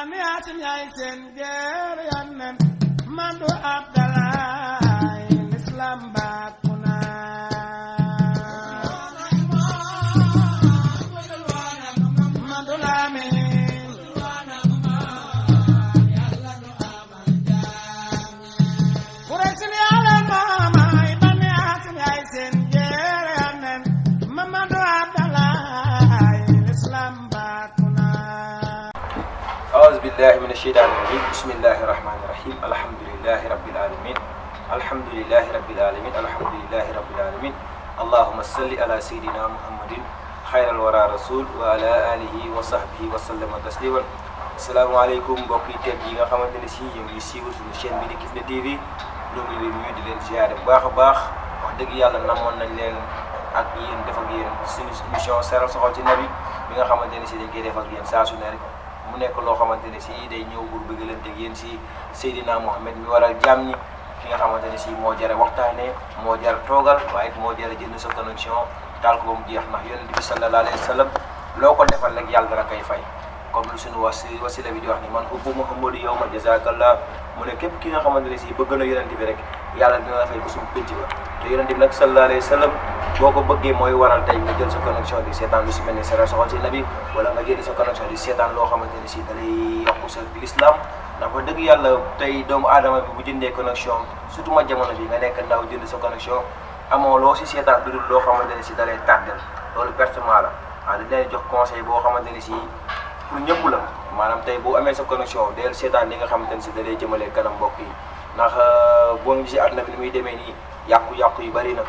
Bani Haasim yaay seen geer yannen Madu Abdalaay l'islam bàkku na Madu Lamin Quraysin yàlla maamay Bani Haasim yaay seen geer yannen Madu Abdalaay l'islam bàkku na أعوذ بالله من الشيطان الرجيم بسم الله الرحمن الرحيم الحمد لله رب العالمين الحمد لله رب العالمين الحمد لله رب العالمين اللهم صل على سيدنا محمد خير الورى رسول وعلى آله وصحبه وسلم تسليما السلام عليكم mbokk yi tedd yi nga xamante ne si ñu ngi siiwal suñu chaîne bi di Kifne TV ñu ngi leen nuyu di leen ziare bu baax a baax wax dëgg yàlla namoon nañ leen ak yéen def ak yéen suñu émission seeral soxal ci nabi bi nga xamante ne si dañ koy def ak yéen saa su ne rek mu nekk loo xamante ne si day ñëw pour bëggalante ak yéen si Seydina Mohamed mi waral jàmm ñi ki nga xamante ne si moo jara waxtaanee moo jara toogal waaye it moo jara jënd sa connexion taal ko ba mu jeex ndax yonent bi sallallahu alayhi wa sallam loo ko defal rek yàlla dara koy fay comme lu suñu wasila bi di wax ni man ubbu Muhammadu yow ma jazakallah mu ne képp ki nga xamante ne si bëgg na yonent bi rek yàlla dina la fay ba suñu pénc ba te yonent bi nag sallallahu alayhi wa sallam boo ko bëggee mooy waral tey nga jël sa connexion di seetaan lu si mel ni seeral soxal si nabi wala nga jël sa connexion di seetaan loo xamante ne si da lay yokku sa l'islam ndax ba dëgg yàlla tey doomu aadama bi bu jëndee connexion surtout ma jamono bi nga nekk ndaw jënd sa connexion amoo loo si seetaan lu dul loo xamante ne si da lay tardel loolu pertement la waaw dañ leen jox conseil boo xamante ne si pour ñëpp la maanaam tey boo amee sa connexion del seetaan li nga xamante ne si da lay jëmale kanam mbokk yi ndax boo ngi si àdduna bi ni muy demee nii yàqu-yàqu yu bari na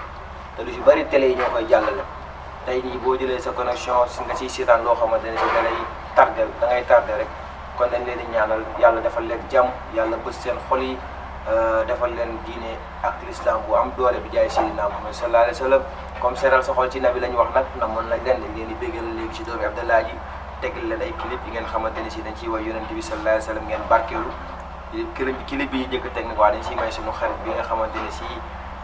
te lu si bari télé yi ñoo koy jàllale tey nii boo jëlee sa connexion si nga siy seetaan loo xamante ne si da lay tardel da ngay tardé rek kon dañ leen di ñaanal yàlla defal leen jàmm yàlla bës seen xol yi defal leen diine ak l'islam bu am doole bi jaay Seydina Muhammad sallallahu alayhi wa sallam comme seeral sa xol ci nabi lañ wax nag na mën nañ leen dañ leen di béggal léegi si doomi Abdallah ji tegal leen ay clip yi ngeen xamante ne si dañ ciy way yonent bi sallallahu alayhi wa sallam ngeen barkeelu clip yi njëkk teg nag waa dañ siy may suñu xarit bi nga xamante ne si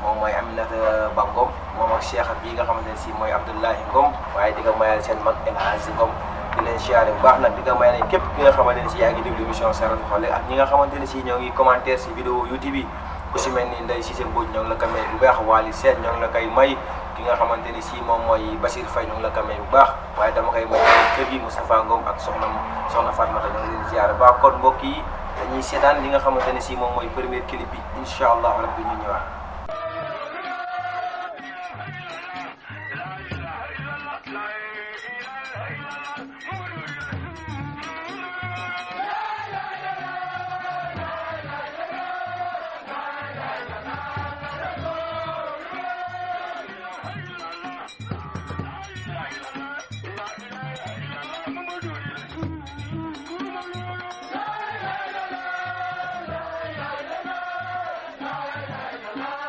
moom mooy Aminata Ba Ngom moom ak Cheikh bii nga xamante ne si mooy Abdoulahi Ngom waaye di nga mayal seen mag El Hadji Ngom di leen siyaare bu baax nag di nga may nañ képp ki nga xamante ne si yaa ngi déglu émission seeral soxal ak ñi nga xamante ne si ñoo ngi commentaire si vidéo YouTube yi ku si mel ni Ndeye Cissé Mbodj ñoo ngi la ko may bu baax Wally Sène ñoo ngi la koy may ki nga xamante ni si moom mooy Basir Faye ñoo ngi la ko may bu baax waaye dama koy may kër gi Moustapha Ngom ak soxna Fatmata ñoo ngi leen siyaare bu baax kon mbokk yi dañuy seetaan li nga xamante ne si moom mooy premier clip bi incha allah rabbi ñu ñëwaat. La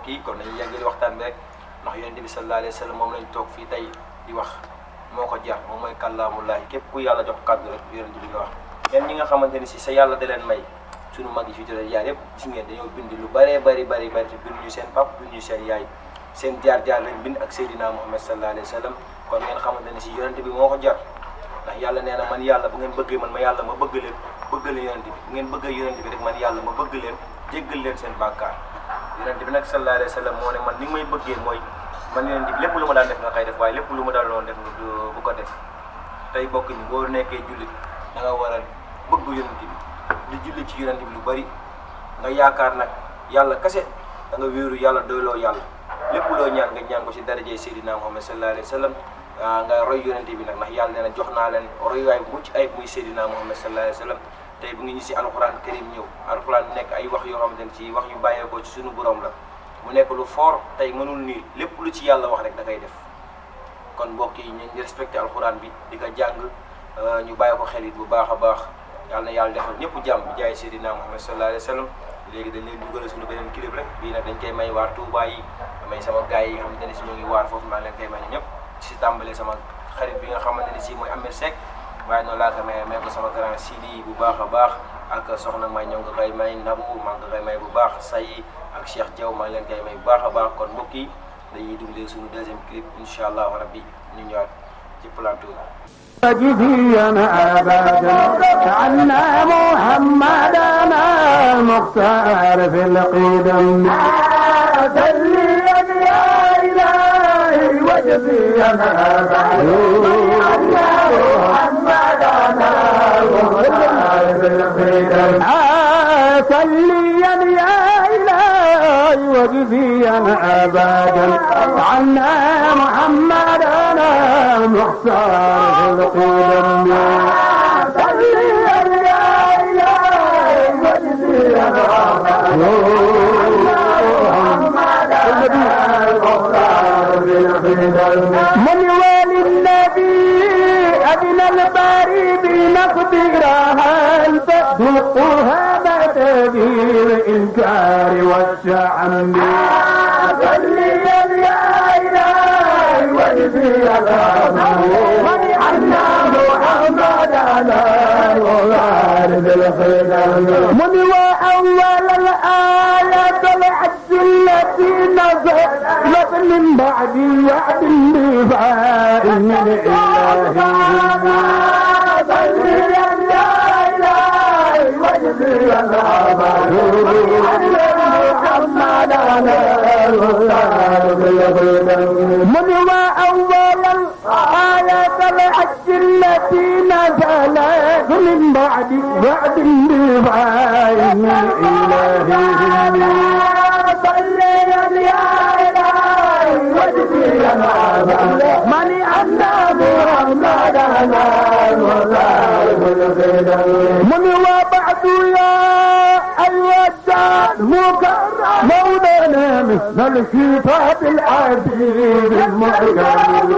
mbokk yi kon nañu yàggali waxtaan bi rek ndax yonent bi sallallahu alayhi wa sallam moom lañ toog fii tey di wax moo ko jar moom mooy kàllaamullaahi képp ku yàlla jox kàddu rek yonent bi nga wax yéen ñi nga xamante ni si sa yàlla da leen may suñu mag yi fi jotee jaar yëpp gis ngeen dañoo bind lu bëree bëri te bind ñu seen pap bind ñu seen yaay seen jaar-jaar lañ bind ak Seydina Muhammad sallallahu alayhi wa sallam kon ngeen xamante ni si yonent bi moo ko jar ndax yàlla nee na man yàlla bu ngeen bëggee man ma yàlla ma bëgg leen yonent bi bu ngeen bëggee yonent bi rek man yàlla ma bëgg leen jéggal leen seen bàkkaar yonent bi nag sallallahu alayhi wa sallam moo ne man ni may bëggee mooy man yonent bi lépp lu ma daan def nga koy def waaye lépp lu ma daan loon def bu ko def tey bokk ni boo nekkee jullit da nga war a bëgg yonent bi di julli ci yonent bi lu bari nga yaakaar nag yàlla kase da nga wéeru yàlla doyloo yàlla lépp loo ñaan nga ñaan ko ci darajey Seydina Muhammad sallallahu alayhi wa sallam nga roy yonent bi nag ndax yàlla nee na jox naa leen royuwaay bu mucc ayib muy Seydina Muhammad sallallahu alayhi wa sallam tey bu ngi ñu si alxuraan karim ñëw alxuraan nekk ay wax yoo xamante ne ci wax yu bàyyeekoo ci suñu borom la mu nekk lu fort tey mënul nii lépp lu ci yàlla wax rek da koy def kon mbokk yi ñu respecté alxuraan bi di ko jàng ñu bàyyi ko xel it bu baax a baax yàlla na yàlla defal ñëpp jàmm bi jaay Seydina Muhammad sallallahu alayhi wa sallam léegi dañ leen dugal suñu beneen clip rek bii nag dañ koy may waar Touba yi may sama gars yi nga xamante ne si ñoo ngi waar foofu maa leen koy may ñëpp si tàmbale sama xarit bi nga xamante ne si mooy Amir Seck waaye noonu laa ko may ko sama grand Sidi bu baax a baax ak soxna may ñoo ngi koy may Nabou maa ngi koy may bu baax Sayi ak Cheikh Diaw maa ngi leen koy may bu baax a baax kon mbokk yi dañuy duglee suñu deuxième clip incha allahu rabbi ñu ñëwaat ci plateau جزينا أبدا عنا محمدنا المختار في القدم دليا يا إلهي وجزينا أبدا عنا محمدنا المختار في القدم صليا يا إلهي وجزينا أبدا عنا محمدنا المختار في القدم صليا يا إلهي وجزينا أبدا من والي النبي أدنى الباري بنقدرها فذوقها بتبير الإنكار والشعم صليا يا إلهي وجزينا من عنا محمدنا وغارب الخدم من وأول الآية الحج التي نزلت من بعد وعد بفاء من إلهي صليا يا إلهي وجزينا محمدنا من وأول الآية الحج التي نزلت من بعد وعد بفاء من إلهي صليا يا إلهي وجزينا من عنا محمدنا من وبعد يا أيها الجاد مكرم مولانا مثل الكتاب العزيز المحكم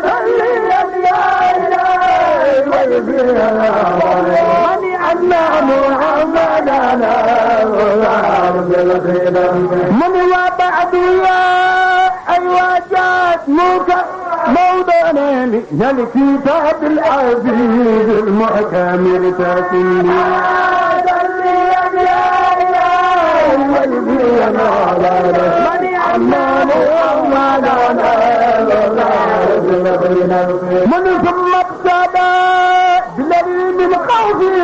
صليا يا إلهي وجزينا من عنا محمدنا من وبعد يا أيها الجاد مكرم مولانا من الكتاب العزيز المحكم ارتسلي صليا يا إلهي وجزينا من عنا محمدنا من ثم ابتدى بالذي من خوفي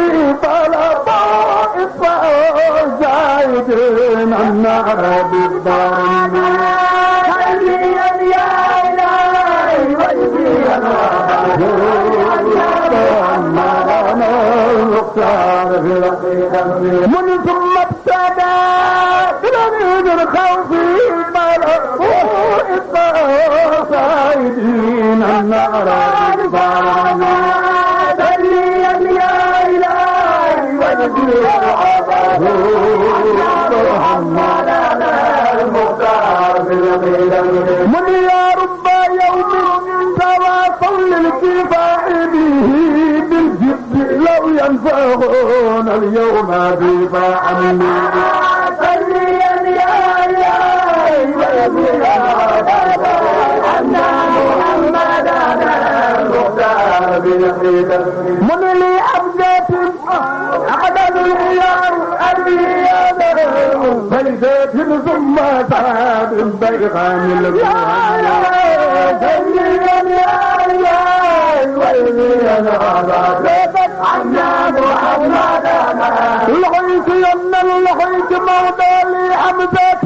طلبوا إطفاء زايدين النار بالضرم صليا يا إلهي وجزينا محمدنا المختار في القدم من ثم ابتدى بالذي من خوفي طلبوا إطفاء زايدين النار بالضرم صليا يا إلهي وجزينا محمدنا المختار في القدم من يا رب يوم تواصل للكفاح به بالجد لو ينفعون اليوم بفعل صليا يا من لي أبجات أقدم الخيار الرياض بيدات ثم تعب بيغان القرآن لغيت يمنا لغيت موضى لي حمزات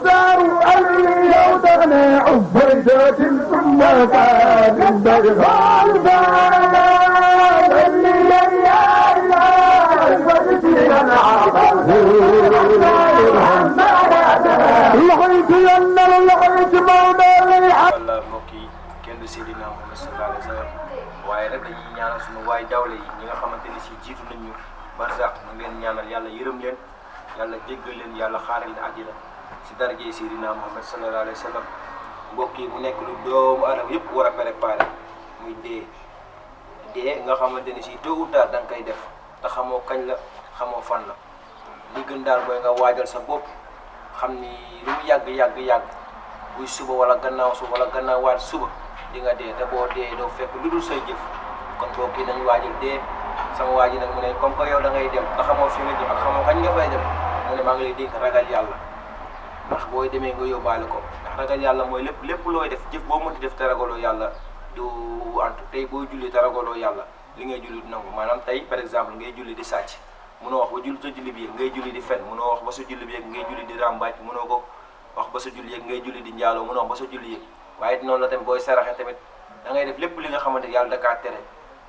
دار الرياض بيدات ثم تعب بيغان walla mbokk yi kenn du Seydina Muhammad sallallahu alayhi wa sallam waaye rek dañuy ñaanal suñu waay dawle yi ñi nga xamante ni si jiitu nañu barzaq ñu ngi leen ñaanal yàlla yërëm leen yàlla jéggal leen yàlla xaaral leen àjjana si darajee Seydina Muhammad sallallahu alayhi wa sallam mbokk yi mu nekk lu doomu aadama yëpp war a préparé muy dee nga xamante ni si tôt ou tard da nga koy def te xamoo kañ la xamoo fan la li gën daal mooy nga waajal sa bopp xam ni lu mu yàgg buy suba wala gannaaw suba wala gannaaw waat suba di nga dee te boo dee doo fekk lu dul say jëf kon boo kii nañu waajal dee sama waaji nag mu ne comme que yow da ngay dem te xamoo fi nga jëm ak xamoo kañ nga fay dem mu ne maa ngi lay dénk ragal yàlla ndax booy demee nga yóbbaale ko ndax ragal yàlla mooy lépp looy def jëf boo mënti def te ragaloo yàlla du antu tey booy julli te ragaloo yàlla li ngay julli du nangu maanaam tey par exemple ngay julli di sàcc mënoo wax ba julli sa julli bi yëg ngay julli di fen mënoo wax ba sa julli bi yëg ngay julli di ràmbaaj mënoo ko wax ba sa julli yëg ngay julli di njaaloo mënoo wax ba sa julli yëg waaye noonu la tamit booy saraxe tamit da ngay def lépp li nga xamante yàlla da kaa tere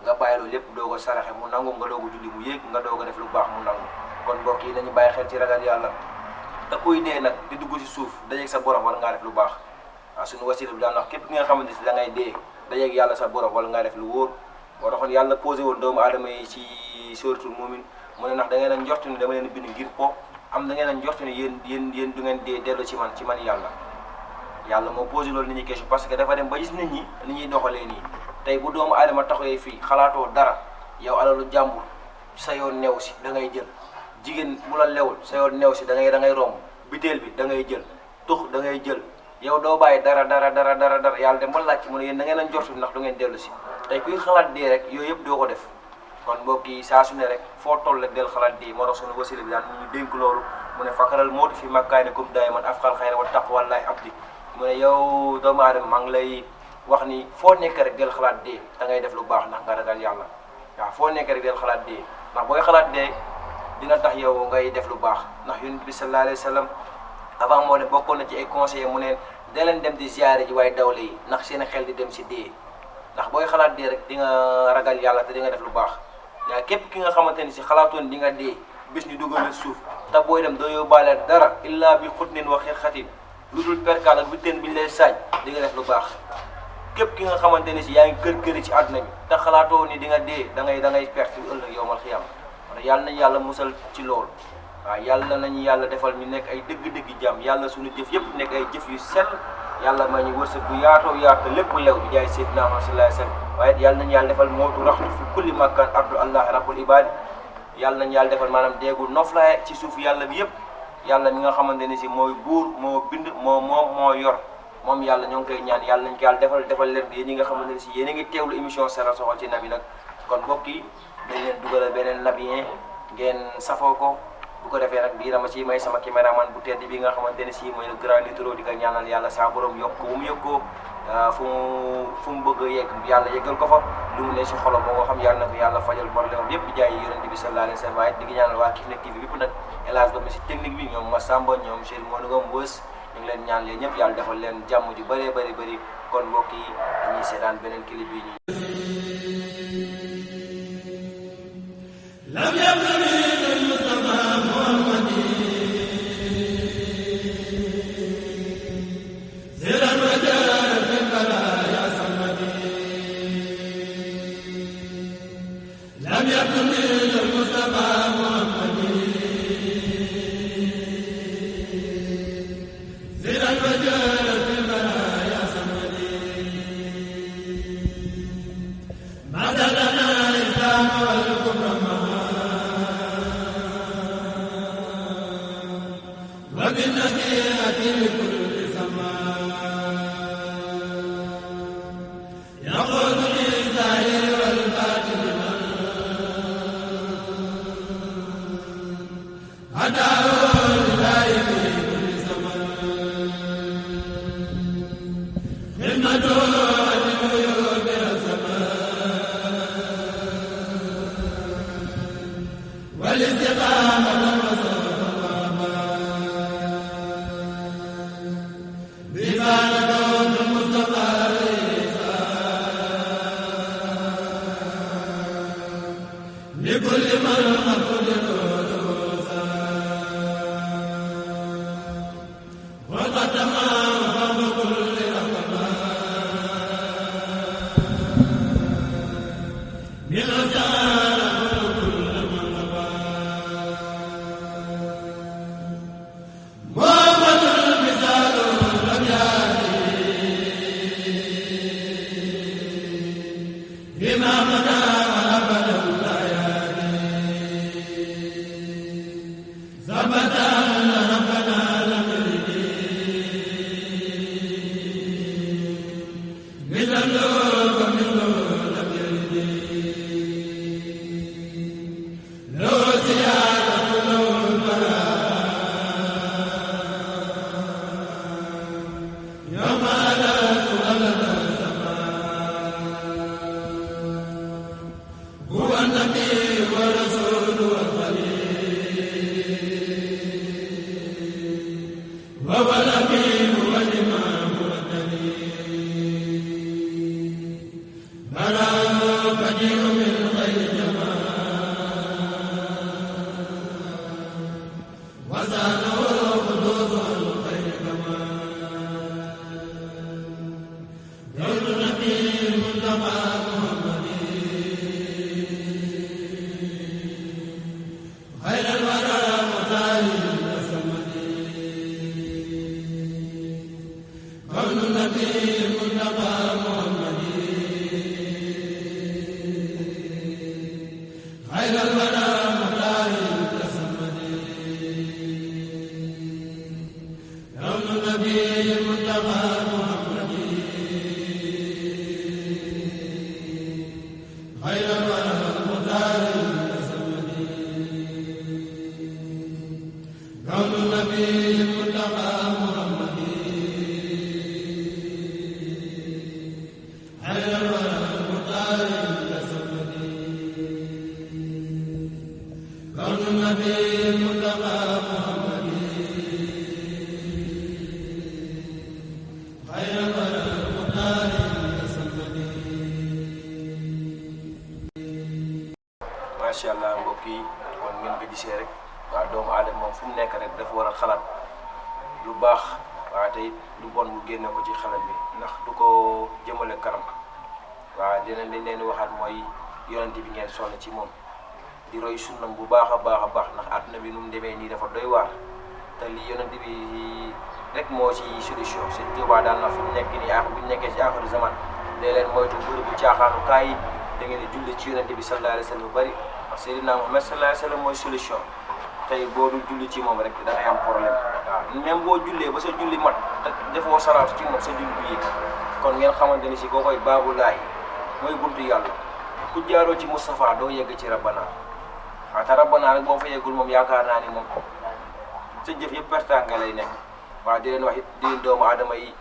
nga bàyyi loolu lépp doog a saraxe mu nangu nga doog a julli mu yéeg nga doog a def lu baax mu nangu kon mbokk yi nañu bàyyi xel ci ragal yàlla te kuy dee nag di dugg si suuf dajeeg sa borom wala ngaa def lu baax waaw suñu wasila bi daan wax képp ki nga xamante si da ngay dee dajeeg yàlla sa borom wala ngaa def lu wóor moo taxoon yàlla posé woon doomu aadama yi ci suratul mu'min mu ne ndax da ngeen a njort ni dama leen bind ngir po am da ngeen a njort ni yéen du ngeen dee dellu ci man yàlla moo posé loolu nit ñi question parce que dafa dem ba gis nit ñi ni ñuy doxalee nii tey bu doomu aadama taxawee fii xalaatoo dara yow alalu jàmbur sa yoon new si da ngay jël jigéen bu la lewul sa yoon new si da ngay romb biteel bi da ngay jël tux da ngay jël yow doo bàyyi dara yàlla dem ba laaj mu ne yéen da ngeen a njort ndax du ngeen dellu si tey kuy xalaat dee rek yooyu yëpp doo ko def kon mbokk yi saa su ne rek foo toll rek del xalaat dee moo tax sunu wasila bi daan ñu dénk loolu mu ne fakaral mootu fi makkaanikum daayiman afqal xayra wa taqwallahi abdi mu ne yow doomu aadama maa ngi lay wax ni foo nekk rek del xalaat dee da ngay def lu baax ndax nga ragal yàlla waaw foo nekk rek del xalaat dee ndax booy xalaat dee dina tax yow ngay def lu baax ndax yonent bi sallallahu alayhi wa sallam avant moo ne bokkoon na ci ay conseillers mu ne da leen dem di ziyaare ji waaye dawle yi ndax seen xel di dem si dee ndax booy xalaat dee rek di nga ragal yàlla te di nga def lu baax yaa képp ki nga xamante ni si xalaatoon di nga dee bis ñu dugal suuf te booy dem doo yóbbaale dara illa bi xutnin wa xirxatin lu dul perkaal ak bitteen bi ñu lay saaj di nga def lu baax képp ki nga xamante ni si yaa ngi kër ci àdduna bi te xalaatoo ni di nga dee da ngay perte ëllëg yowmal xiyam wala yàlla nañu yàlla musal ci loolu waaw yàlla nañu yàlla defal ñu nekk ay dëgg-dëgg jàmm yàlla suñu jëf yëpp nekk ay jëf yu sell yàlla may ñu wërsëg bu yaatoo yaatu lépp lew bi jaay Seydina Muhammad sallallahu alayhi wa sallam waaye yàlla nañu yàlla defal mootu raxtu fi kulli makkaan ardu allah rabbul ibadi yàlla nañu yàlla defal maanaam déegu noflaay ci suuf yàlla bi yëpp yàlla mi nga xamante ni si mooy buur moo bind moo yor moom yàlla ñoo ngi koy ñaan yàlla nañ ko yàlla defal leen yéen ñi nga xamante ne si yéen a ngi teewlu émission Seral Soxal ci nabi nag kon mbokk yi dañ leen dugalal beneen nabien ngeen safoo ko bu ko defee nag bii dama ci may sama caméraman bu tedd bi nga xamante ne si mooy le grand litro di ko ñaanal yàlla saa borom yokk bu mu yëggoo fu mu bëgg a yegg yàlla yeggal ko fa lu mu ne si xolam moo xam yàlla na ko yàlla fajal problème yëpp jaay yonent bi sallallahu alayhi wa sallam waaye di nga ñaanal waa Kifne TV bépp nag élage ba mi si technique bi ñoom Massamba ñoom Cheikh Monugam Wës ñu ngi leen ñaan leen ñëpp yàlla defal leen jàmm ju bëree bëri kon mbokk yi dañuy seetaan beneen clip bi يقول macha allah mbokk yi kon ngeen ko gisee rek waaw doomu aadama moom fu mu nekk rek dafa war a xalaat lu baax waaw te it lu bon mu génne ko ci xalaat bi ndax du ko jëmale kanam waaw leneen liñ leen di waxaat mooy yonente bi ngeen sonn ci moom di roy sunnam bu baax a baax ndax àdduna bi nu mu demee nii dafa doy waar te li yonente bi rek moo ci solution seen Tuubaa daal na fu ñu nekk nii bu ñu nekkee ci aaxiru zaman day leen moytu bërëbu caaxaanu kaay yi da ngeen di julli ci yonente bi sallallahu alayhi wa sallam bu bëri parce que Seydina Muhammad sallallahu alayhi wa sallam mooy solution tey boo dul julli ci moom rek da ngay am problème waaw même boo jullee ba sa julli mat te defoo salaatu ci moom sa julli bu yéeg kon ngeen xamante ni si koo koy baabulaahi mooy buntu yàlla ku jaaroo ci Moustapha doo yegg ci Rabbana waaw te Rabbana rek boo fa yeggul moom yaakaar naa ni moom sa jëf yëpp pertaan nga lay nekk waaw di leen wax it di leen doomu aadama yi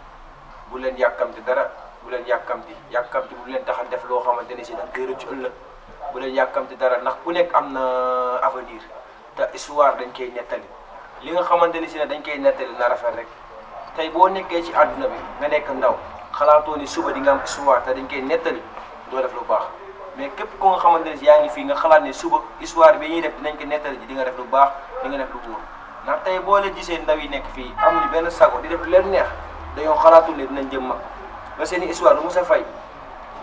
bu leen yàkkamti dara bu leen yàkkamti bu leen tax a def loo xamante ni si da nga koy rëcc ëllëg bu leen yàkkamti dara ndax ku nekk am na avenir te histoire dañ koy nettali li nga xamante ni si ne dañ koy nettali na rafet rek tey boo nekkee ci àdduna bi nga nekk ndaw xalaatoo ni suba di nga am histoire te dañ koy nettali doo def lu baax mais képp ko nga xamante ni si yaa ngi fii nga xalaat ne suba histoire bi ñuy def dinañ ko nettali ji di nga def lu baax di nga def lu wóor ndax tey boo leen gisee ndaw yi nekk fii amuñu benn sago di def lu leen neex dañoo xalaatul ne dinañ jëm mag ba seen i histoire du mos a fay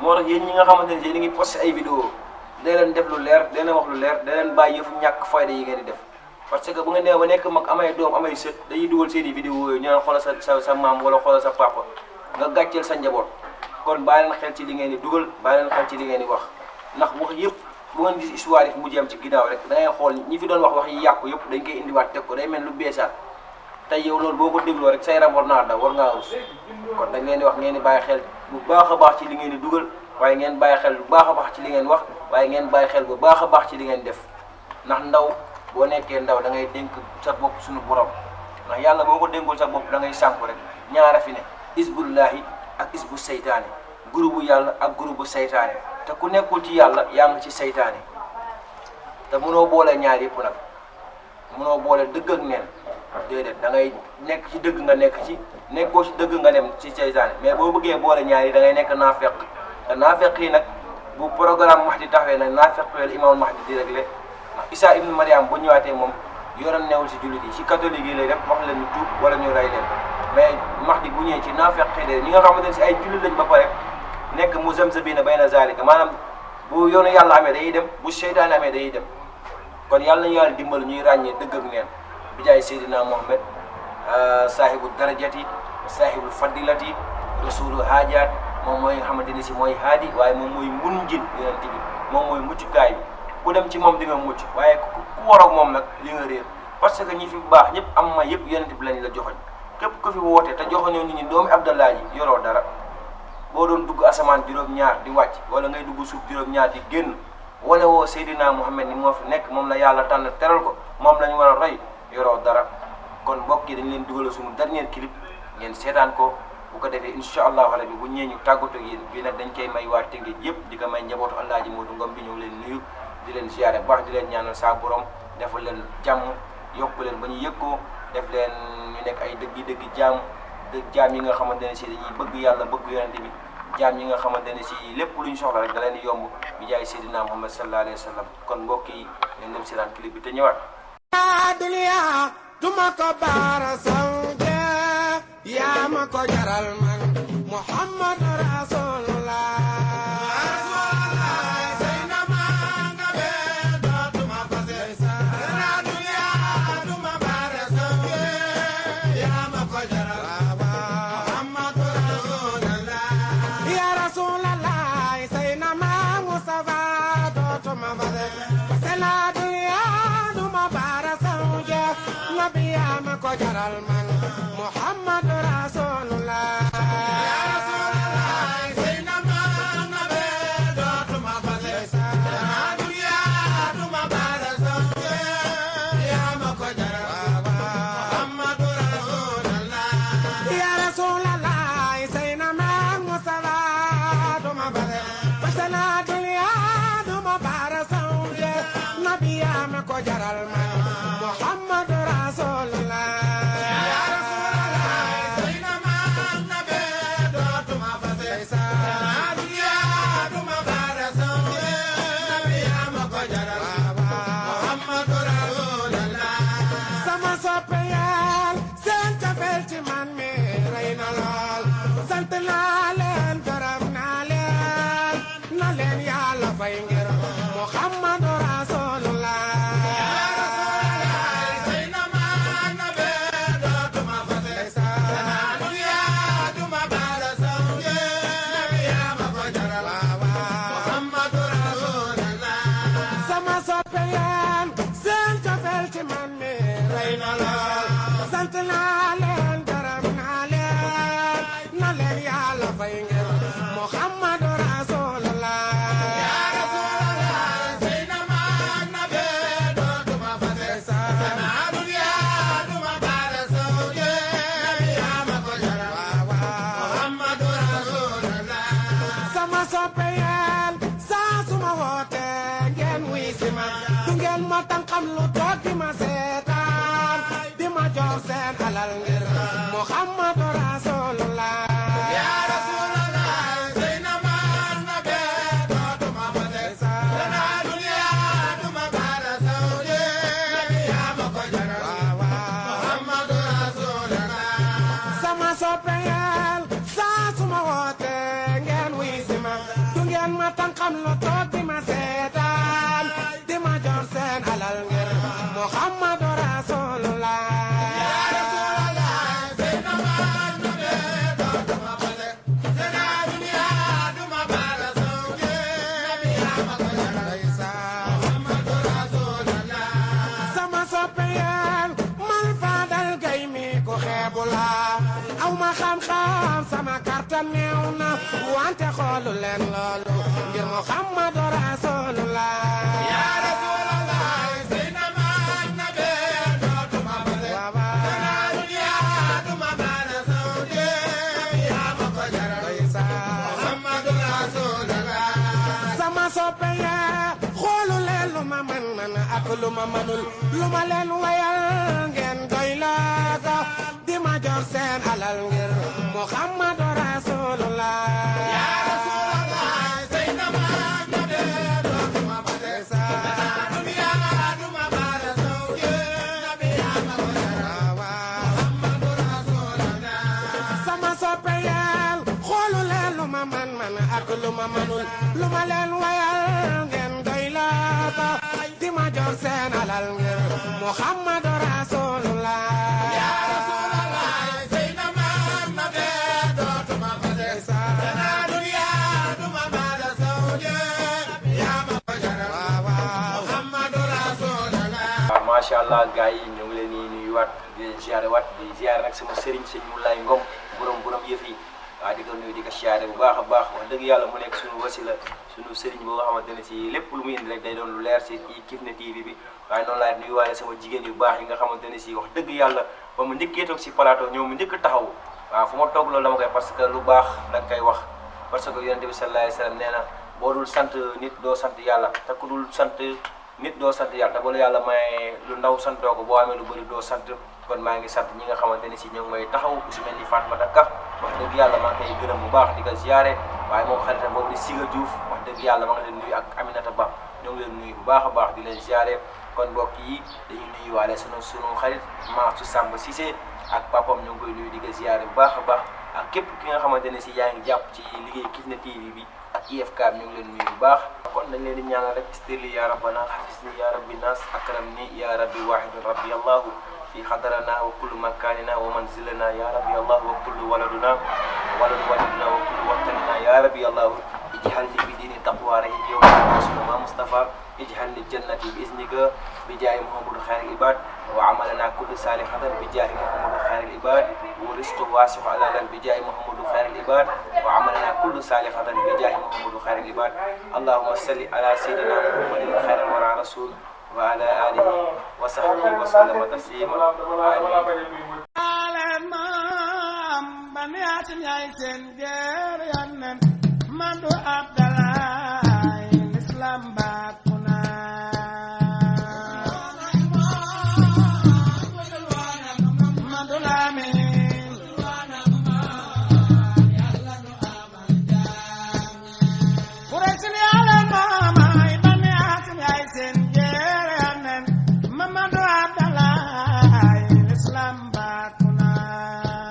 moo tax yéen ñi nga xamante ne yéen a ngi posté ay vidéo day leen def lu leer day leen wax lu leer day leen bàyyi yëfu ñàkk fayda yi ngeen di def parce que bu nga nee ba nekk mag amay doom amay sët dañuy dugal seen i vidéo yooyu ñu naan xoolal sa maam wala xoolal sa papa nga gàcceel sa njaboot kon bàyyi leen xel ci li ngeen di dugal bàyyi leen xel ci li ngeen di wax ndax wax yëpp bu ngeen gis histoire yi mu jëm ci ginnaaw rek da ngay xool ñi fi doon wax yi yàqu yëpp dañ koy indiwaat teg ko day mel lu beesaat tey yow loolu boo ko dégloo rek say ram war naa daw war ngaa rus kon dañ leen di wax ngeen di bàyyi xel bu baax a baax ci li ngeen di dugal waaye ngeen bàyyi xel bu baax a baax ci li ngeen wax waaye ngeen bàyyi xel bu baax a baax ci li ngeen def ndax ndaw boo nekkee ndaw da ngay dénk sa bopp suñu borom ndax yàlla boo ko dénkul sa bopp da ngay sànku rek ñaara fi ne isbullahi ak isbu seytaane groupe bu yàlla ak groupe bu seytaane te ku nekkul ci yàlla yaa ngi ci seytaane te mënoo boole ñaar yëpp nag mënoo boole dëgg ak neen déedéet da ngay nekk ci dëgg nga nekk ci nekkoo ci dëgg nga dem ci seytaane mais boo bëggee boole ñaar yi da ngay nekk naafeq te naafeq yi nag bu programme Mahdi taxawee nag naafeq yooyu imaamul Mahdi di réglé ndax Isa ibnu Mariam bu ñëwaatee moom yoram newul si jullit yi si catholique yi lay def wax leen ñu tuub wala ñu rey leen mais Mahdi bu ñëwee ci naafeq yi de ñi nga xamante ne si ay jullit lañ ba pare nekk mu zamzabina bayna zalika maanaam bu yoonu yàlla amee dañuy dem bu seytaane amee dañuy dem kon yàlla nañu yàlla dimbal ñuy ràññee dëgg ak neen bi jaay Seydina Muhammad saahibu darajati saahibul fadilati rasulu haajaat moom mooy nga xamante ni si mooy haadi waaye moom mooy munjin yonent bi moom mooy muccukaay bi ku dem ci moom di nga mucc waaye ku waroog moom nag li nga réer parce que ñi fi baax ñëpp am ma yëpp yonent bi lañ la joxoñ képp ku fi woote te joxoñoo nit ñi doomi Abdallah yi yoroo dara boo doon dugg asamaan juróom-ñaar di wàcc wala ngay dugg suuf juróom-ñaar di génn wane woo Seydina Muhammad ni moo fi nekk moom la yàlla tànn teral ko moom la ñu war a roy yoroo dara kon mbokk yi dañ leen dugal suñu dernier clip ngeen seetaan ko bu ko defee incha allahu rabbi bu ñëwee ñu tàggatoo ak yéen bii nag dañ koy may waa Tëngéej yëpp di ko may njabootu Alaaji Moodu Ngom bi ñëw leen nuyu di leen ziare bu baax di leen ñaanal saa borom defal leen jàmm yokku leen ba ñu yëg ko def leen ñu nekk ay dëgg jaam yi nga xamante ne si dañuy bëgg yàlla bëgg yonente bi jaam yi nga xamante ne si lépp lu ñu soxla rek da leen di yomb bi jaay Seydina Muhammad sallallahu alayhi wa sallam kon mbokk yi ngeen dem seetaan clip bi te ñëwaat. dunya duma ko baara sawde yaa ma ko jaral man Muhammad Rasulullah jaral man Muhammad Rasulullah ya Rasulullah sayna man nabe dootuma fase na dunya duma bara sawje ya ma ko jaral Muhammad Rasulullah ya Rasulullah sayna man musala duma fase na dunya duma bara sawje nabi ya ma ko jaral man Muhammad Rasulullah Muhammad Rasulullah ya Rasulullah sayna man nabe dootuma fase na dunya duma bara sawje ya ma ko jaral Muhammad Rasulullah sama sopeyal sa suma woote ngeen wuy si ma du ngeen ma tànkam lu toog di ma seetaan di ma jox seen alal ngir Muhammad Rasulullah xam-xam sama karta neew na wante xoolu leen loolu ngir Muhammad Rasulullah ya Rasulullah sayna man nabe dootuma fase na dunya duma bara sawje ya ma ko jaral Muhammad Rasulullah sama soppe ya xoolu leen lu ma mën ak lu ma mënul lu ma leen wayal ngeen doy loo ko di ma jox seen alal ngir Muhammadu Rasulullah ya Rasulullah sayna ma nabe dootuma ba desa dunya duma bara sawje nabi ama warawa Muhammadu Rasulullah sama soppeyal xoolu leen lu ma man ak lu ma mënul lu ma leen wayal ngeen doy loo ko di ma jox seen alal ngir Muhammadu Rasulullah ya Rasulullah sayna ma nabe dootuma ba desa dunya duma bara sawje nabi ama warawa Muhammadu Rasulullah macha allah gars yi ñu ngi leen di nuyuwaat di leen ziare waat di ziare nag sama sëriñ sëñ Moulay Ngom borom yëf yi waaw di ko nuyu di ko ziare bu baax a baax wax dëgg yàlla mu nekk suñu wasila suñu sëriñ boo nga xamante ne si lépp lu muy indi rek day doon lu leer si Kifne TV bi waaye noonu laay nuyuwaale sama jigéen yu baax yi nga xamante ne si wax dëgg yàlla ba mu njëkkee toog si plateau ñoom mu njëkk taxaw waaw fu ma toog loolu dama koy parce que lu baax da nga koy wax parce que yonent bi sallallahu alayhi wa sallam nee na boo dul sant nit doo sant yàlla te ku dul sant nit doo sant yàlla te bala yàlla may lu ndaw santoo ko boo amee lu bëri doo sant kon maa ngi sant ñi nga xamante ne si ñoom mooy taxaw ku si mel ni Fatmata Ka wax dëgg yàlla maa ngi koy gërëm bu baax di ko ziare waaye moom xaritam boobu di Siga Diouf wax dëgg yàlla maa ngi leen nuyu ak Aminata Ba ñoo ngi leen nuyu bu baax a baax di leen ziare kon mbokk yi dañuy nuyuwaale sunu xarit Maasu Samba Cissé ak papam ñoo ngi koy nuyu di ko ziare bu baax a baax ak képp ki nga xamante ne si yaa ngi jàpp ci liggéey Kifne TV bi ak IFK bi ñu ngi leen nuyu bu baax kon dañ leen di ñaanal rek istirli ya rabbana xafisni ya rabbi nas akramni ya rabbi wahid rabbi allahu fi xadarana wa kullu makanina wa manzilana ya rabbi allahu wa kullu waladuna waladu walidina wa kullu watanina ya rabbi allahu ijhalni bi dini taqwa rahi yawma rasulullah mustafa ijhalni jannati bi iznika bi jaahi muhammadu khairil ibad wa amalana kullu salihatan bi jaahi muhammadu khairil ibad wa rizqu wasi'u alalan bi jaahi muhammadu khairil ibad wa amalana kullu salihatan bi jaahi muhammadu khairil ibad allahumma salli ala sayyidina muhammadin khairil wara rasul wa ala alihi wa sahbihi wa sallama taslima amin Alam bani atim yaay seen